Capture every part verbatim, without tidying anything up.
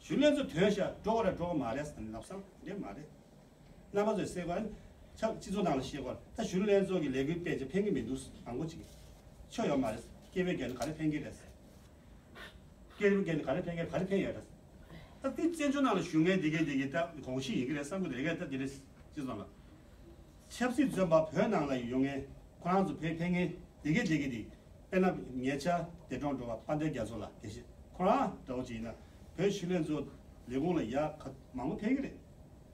གཞོན་ལྷན་ཚོགས་ཐོན་ཤག་འགྲོ་དགོས་རེད་འགྲོ་དགོས་མ་རེད་ཟེར་ནས་ལབ་སང་འདྲེ་མ་རེད། རྣམ་པ་ཚོས་གསལ་པོ་ཆགས་སྤྱི་ཚོགས་ནང་ལ་བཤད་དགོས་རེད། ད་གཞོན་ལྷན་ཚོགས་ཀྱི་ལས་འགུལ་སྤེལ་བྱས་ཕན་གྱི་མི་འདུག་མང་པོ་ཅིག་ཆོ་ཡོད་མ་རེད། སྐད་འབོད་རྒྱག་ནས་ག་རེ་ཕན་གྱི་རེད། སྐད་འབོད་རྒྱག་ནས་ག་རེ་ཕན་གྱི་ག་རེ་ཕན་ཡོད་རེད། ད་དེ་བཙན་བྱོལ་ནང་ལ་བཞུགས་མཁན་འདི་གས་འདི་གས་ད་གོང་ཞིག་ཡིན་གྱི་རེད་བསམ་གྱི་འདུག་རེད་གས། ད་འདི་རེད་སྤྱི་ཚོགས་ལ་ཆབ་སྲིད་བཙོན་པ་བོད་ནང་ལ་ཡོང་མཁན་ཁོ་རང་ཚོ་བོད་ཕན་མཁན་འདི་གས་འདི་གས་འདི། དཔེར་ན་ཉེ་ཆར་འདས་གྲོངས་འགྲོ་བ་དཔལ་ལྡན་རྒྱ་མཚོ་ལགས་དགེ་བཤེས་ཁོ་རང་འདྲ་བོ་ཅིག་ཡིན་ན་བོད་གཞོན་ལྷན་ཚོགས་ལས་ཁུངས་ལ་ཡག་ག་མང་པོ་ཕན་གྱི་རེད།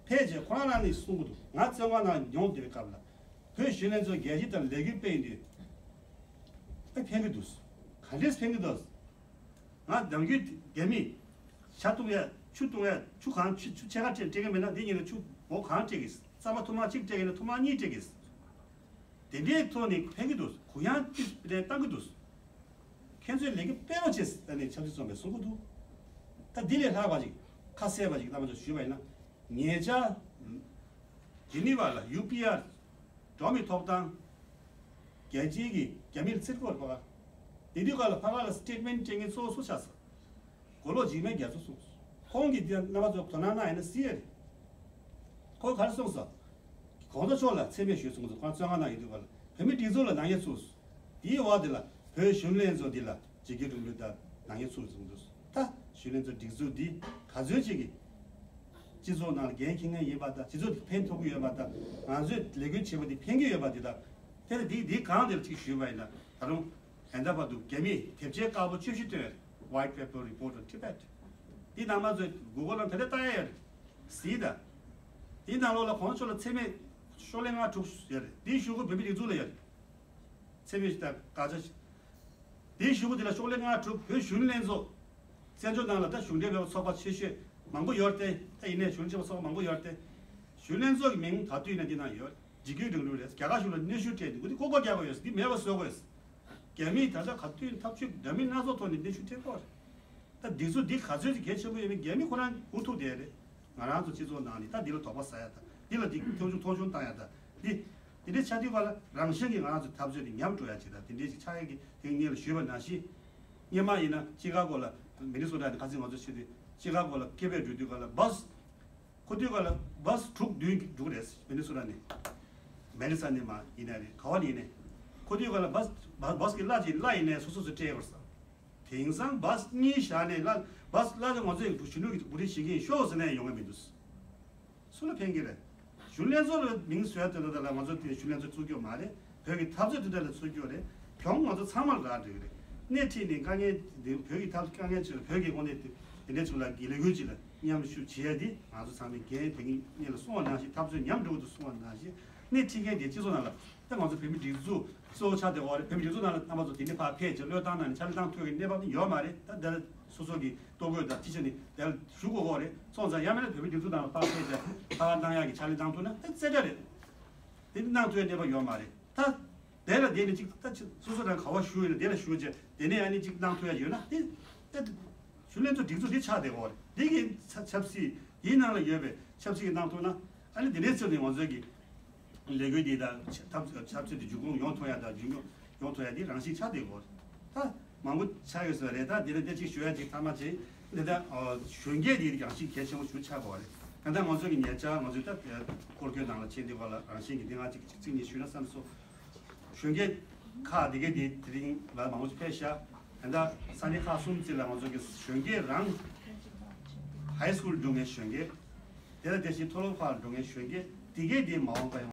ཕལ་ཆེར་ཁོ་རང་རང་ནས་གསུང་གི་འདུག་ང་བཙོན་ཁང་ནང་ཡོང་བསྡད་པའི་སྐབས་ལ་བོད་གཞོན་ལྷན་ཚོགས་རྒྱལ་སྤྱི་ལྟར་ལས་འགུལ་སྤེལ་ཡོང་དུས་ཨེ་ཕན་གྱི་འདུག་ག་འདྲས་ཕན་གྱི་འདུག་ང་ནམ་རྒྱུན་རྒྱ་མིས་ཇ་བཏུང་ཡ་ཆུ་བཏུང་ཡ་ཆུ་གང་ཆུ་ཆུ་ཕྱེད་ཀ་སྤྲད་སྤྲད་གི་མེད་ན་འདི་ཉིད་ལ་ཆུ་འོ་གང་སྤྲད་གི་རྩམ་པ་ཐུར་མ་གཅིག་སྤྲད་གི་ན་ཐུར་མ་གཉིས་སྤྲད་གི་དེ་འདྲའི་ཐོག་ནས་ཕན་གྱི་འདུག་གུ་ཡངས་ཏིས་རེ་བཏང་གི་འདུག་ཁྱེད་ཚོས་ལས་ཀ་སྤེལ་བ་བྱེད་ཟེར་ནས་ཆབ་སྲིད་བཙོན་པས་གསུང་གི་འདུག་ད་འདི་ལས་ལྷག་པ་ཅིག་ཁ་གསལ་བ་ཅིག་རྣམ་པ་ཚོ་ཞུས་པ་ཡིན་ན་ཉེ་ཆར་ཇི་ནི་ཝ་ལ་ཡུ་པི་ཨར་འགྲོ་མི་ཐོབ་ཐང་རྒྱལ་སྤྱིའི་གི་རྒྱ་མིར་བཙིར་དགོས་པ་དེ་དུས་ག་ལ་ཕ་ག་ལ་སི་ཊེཊ་མེན་ཊ་སྤྲད་མཁན་གཙོ་བོ་སུ་ཆགས་སོང་། མགོ་ལོག་འཇིགས་མེད་རྒྱ་མཚོ་གསུངས་སོང་། ཁོང་གིས་འདི་རྣམ་པ་ཚོ་དོ་སྣང་གནང་ཡིན་ན་སྲིད་ཡ་རེད། ཁོས་ག་རེ་གསུངས་སོང་། གོང་ས་མཆོག་ལ་མཚན་སྨད་ཞུས་སོང་ཟེར་ཁོང་བཙོན་ཁང་ནང་ཡོད་དུས་ག་ལ་བོད་མི་སྒྲིག་འཛུགས་ལ་ནག་ཉེས་ཚུགས་སོང་། དེའི་འོག་དེ་ལ་བོད་གཞོན་ལྷན་ཚོགས་འདི་ལ་འཇིགས་སྐུལ་རིང་ལུགས་དང་ནག་ཉེས་ཚུགས་སོང་འདུག་ད་གཞོན་ལྷན་ཚོགས་སྒྲིག་འཛུགས་འདི་ག་ཚོད་ཅིག་གིས་སྤྱི་ཚོགས་ནང་ལ་འགན་འཁྱེར་མཁན་ཡིན་པ་དང་སྤྱི་ཚོགས་འདི་ཕན་ཐོགས་ཀྱི་ཡོད་པ་དང་ང་ཚོས་ལས་འགུལ་བྱེད་པ་འདི་ཕན་གྱི་ཡོད་པ་འདི་དང་དེ་ལ་འདི་འདི་གང་དེ་ལ་ཅིག་ཞུས་པ་ཡིན་ན་ད་རུང་ད་ལྟ་བར་དུ་རྒྱ་མིས་དེབ་ཆའི་དཀར་པོ་བཅུ་བཞི་བཏོན་ཡོད་རེད། White Paper Report on Tibet། འདི་ནང་མ་ཚོས་Google་ལ་ད་ལྟ་ལྟ་ཡ་ཡོད་རེད། གཟིགས་དང་། འདི་ནང་ལོགས་ལ་གོང་ས་མཆོག་ལ་མཚན་སྨད་ཤོག་ལྷེ་ལྔ་དྲུག་ཡོད་རེད། འདིའི་གཞུག་གུ་བོད་མི་སྒྲིག་འཛུགས་ལ་ཡོད་རེད། མཚན་སྨད་དང་དགག་བྱ། འདིའི་གཞུག་གུ་འདི་ལ་ཤོག་ལྷེ་ལྔ་དྲུག་བོད་གཞོན་ལྷན་ཚོགས། བཙན་བྱོལ་ནང་ལ་ད་གཞུང་འབྲེལ་མེད་པའི་ཚོགས་པ་ཆེ་ཤོས་མང་པོ་ཡོད་རེད་དེ། ད་ཡིན་ནའི་གཞུང་འབྲེལ་མེད་པའི་ཚོགས་པ་མང་པོ་ཡོད་རེད་དེ། གཞོན་ལྷན་ཚོགས་ཀྱི་མིང་ག་དུས་ཡིན་ན་འདི་ནང་ཡོད། འཇིགས་སྐུལ་རིང་ལུགས་རེད། རྒྱ་གར་གཞུང་ལ་གནོན་ཤུགས་སྤྲད་དེ་འདི་ཀོ་ཀོ་རྒྱག་དགོས་ཡོད། འདི་མེད་པ་བཟོ་དགོས་ཡོད། རྒྱ་མིས་ད་ལྟ་ག་དུས་ཐབས་ཇུས་འདྲ་མིན་སྣ་ཚོགས་ཐོག་ནས་གནོན་ཤུགས་སྤྲད་ཀྱི་ཡོད་རེད། ད་འདི་ཚོ་འདི་ག་ཚོད་ཅིག་གལ་ཆེན་པོ་ཡོད་མེད་རྒྱ་མི་ཁོ་རང་མགོ་ཐུག་བསྡད་རེད། ང་རང་ཚོ་སྤྱི་ཚོགས་ནང་ནས་ད་འདི་ལ་དོགས་པ་ཟ་ཡ་དང་འདི་ལ་འདི་མཐོང་ཆུང་མཐོང་ཆུང་བཏང་ཡ་དང་འདི། དེ་འདྲའི་ཆ་དུས་ག་ལ་རང་བཞིན་གྱིས་ང་རང་ཚོའི་འཐབ་རྩོད་དེ་ཉམས་འགྲོ་ཡ་ཅིག་དང་དེ་འདྲའི་ཅིག་ཆགས་ཡ་གི་དེ་སྔོན་ལ་ཞུས་པ་ནང་བཞིན། སྔོན་མ་ཡིན་ན་ཅི་ཀ་གོ་ལ་མི་ནི་སོ་ཊ་ནས་ཁ་སང་ང་ཚོ་ཆེད་དུ་ཅི་ཀ་གོ་ལ་སྐད་འབོད་འགྲོ་དུས་ག་ལ་བྷ་སི། ཁོ་དུས་ག་ལ་བྷ་སི་དྲུག་བདུན་འགྲོ་གི་རེད། མི་ནི་སོ་ཊ་ནས། མེ་ནི་སོ་ཊ་ནས་མ་ཡིན་ན་རེད་ག་བ་ནས་ཡིན་ནའི། ཁོ་དུས་ག་ལ་བྷ་སི་བྷ་སི་གི་གླ་ཅིག་གླ་ཡིན་ནའི་སོ་སོ་སོ་སྤྲད་དགོས་ས། དེང་སང་བྷ་སི་གཉིས་བཞག་ནས་གླ་བྷ་སི་གླ་ཅིག་ང་ཚོ་ཡི་གཞོན་ནུ་གི་འགོ་ཁྲིད་བྱེད་ཀྱི་ཡིན་ཤོག་ཟེར་ནས་ཡོང་གི་མི་འདུག་སུ་ལ་ཕན་གྱི་རེད། གཞོན་ལྷན་ཚོགས་ལ་མིང་བཟོས་དེ་འདྲ་ལ་ང་ཚོ་དེ་གཞོན་ལྷན་ཚོགས་བཙུགས་རྒྱུ་མ་རེད། བོད་ཀྱི་འཐབ་རྩོད་དེ་འདྲ་ལ་བཙུགས་རྒྱུ་རེད། གྱོང་ང་ཚོ་ཚང་མར་རག་འགྲོ་གི་རེད། སྣེ་ཁྲིད་ནས་དཀའ་ངལ་དེ་བོད་ཀྱི་འཐབ་དཀའ་ངལ་ཆེ་ལ་བོད་ཀྱི་དངོས་གནས་དེ་དེ་འདྲ་ཅིག་ལ་གི་ལས་འགུལ་ཅིག་ལ་མཉམ་ཞུགས་བྱེད་ཡ་དེ་ང་ཚོ་ཚང་མའི་འགན་དེ་ངས་སྔོན་ལ་གསུངས་པ་ནང་བཞིན་འཐབ་རྩོད་ཉམས་འགྲོ་གི་འདུག་གསུངས་པ་ནང་བཞིན་སྣེ་ཁྲིད་མཁན་དེ་སྤྱི་ཚོགས་ནང་ལ་ད་ང་ཚོ་བོད་མི་སྒྲིག་འཛུགས་གཙོ་བོ་ཆགས་བསྡད་ཡོད་རེད། བོད་མི་སྒྲིག་འཛུགས་ནང་ལ་རྣམ་པ་ཚོ་དེ་འདྲ་ཕར་ཕེབས་བྱས་བློས་བཏང་གནང་ནས་ཕྱག་ལས་གནང་ཐུབ་ཡ་གི་གནས་བབ་ཡོད་མ་རེད། ད་དེ་ལ་སོ་སོ་གི་ལྟོ་གོས་དང་ཅི་བྱས་ནས་དེ་ལ་ཞུ་དགོས་ཀྱི་རེད། སོང་ཙང་ཡང་མིན་ན་བོད་མི་སྒྲིག་འཛུགས་ནང་ལ་ཕར་ཕེབས་བྱས་ཕར་བཏང་ཡག་གི་ཕྱག་ལས་གནང་ཐུབ་ན་ད་རྩེ་གྲ་རེད། དེ་འདྲ་གནང་ཐུབ་ཡ་གནས་བབ་ཡོད་མ་རེད། ད་དེ་ལ་དེ་ནས་ཅིག་ད་ཅིག་སོ་སོ་རང་ག་བ་ཞུ་ཡོད་ན་དེ་ལ་ཞུ་བྱས་དེ་ནས་ཡང་ནི་ཅིག་གནང་ཐུབ་ཡ་ཡོད་ན་དེ་ད་གཞོན་ལྷན་ཚོགས་སྒྲིག་འཛུགས་དེ་ཆགས་བསྡད་ཀྱི་རེད། དེ་གི་ཆབ་ཆབ་སྲིད་དེའི་ནང་ལ་ཡོད་པའི་ཆབ་སྲིད་ཀྱི་གནང་ཐུབ་ན་ཨ་ནི་དེ་འདྲའི་ཚུལ་ནས་ང་ཚོའི་གི་ལས་འགུལ་འདི་དང་ཆབ་ཆབ་སྲིད་དེ་མཇུག་སྐྱོང་ཡོང་ཐུབ་ཡ་དང་རྒྱུན་འཁྱོངས་ཡོང་ཐུབ་ཡ་དེ་རང་བཞིན་ཆགས་བསྡད་ཀྱི་རེད། ད་མང་པོ་ཆགས་ཡོད་ས་རེད། ད་འདི་ལ་དེ་གཅིག་ཞུ་ཡ་གཅིག་ཐ་མ་བྱེད་འདི་ད་གཞོན་སྐྱེས་འདི་རང་བཞིན་གལ་ཆེན་པོ་ཞིག་ཆགས་དགོས་རེད། ད་ལྟ་ང་ཚོ་གི་ཉེ་ཆར་ང་ཚོའི་ད་སྐོར་སྐྱོད་ནང་ལ་ཕྱིན་དུས་སྐོར་ལ་རང་བཞིན་གྱི་འདི་ང་གཅིག་གཅིག་གཅིག་གཉིས་ཞུས་ན་བསམ་སོང་། གཞོན་སྐྱེས་ཁག་འདི་གས་འདི་དེ་རིང་ལ་མང་པོ་ཞིག་ཕེབས་ཤག་ད་ལྟ་ས་གནས་ཁག་གསུམ་ཙམ་ལ་ང་ཚོ་གི་གཞོན་སྐྱེས་རང་ཧའི་སི་ཀུལ་འགྲོ་མཁན་གཞོན་སྐྱེས། དེ་ལ་དེ་བཞིན་མཐོ་སློབ་ཁག་ལ་འགྲོ་མཁན་གཞོན་སྐྱེས་འདི་གས་འདི་མ་འོངས་པ་ཡང་